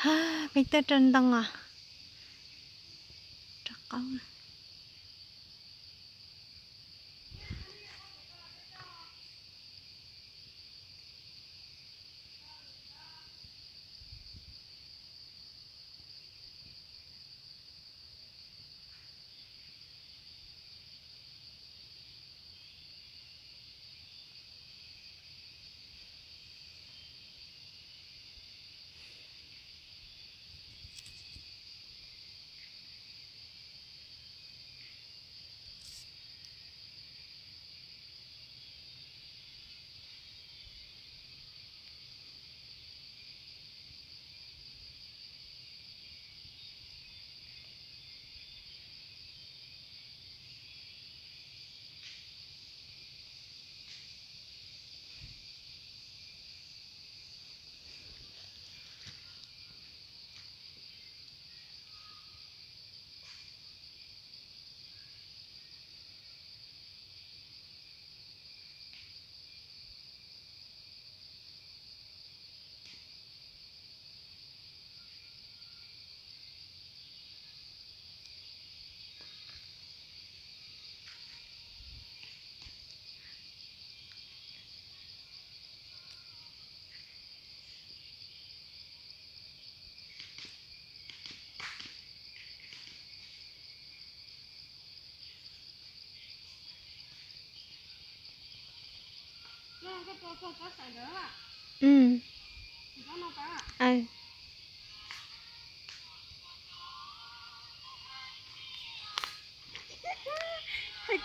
Peb tuaj rau ntoo os. Rau qaub.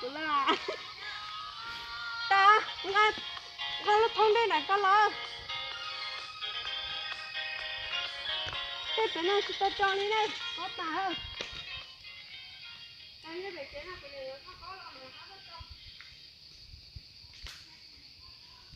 Kuv lawm. Tau, nqa lub thoob ntej ntawm koj los. Tej pem no tsis tau tso li ne, kob tas.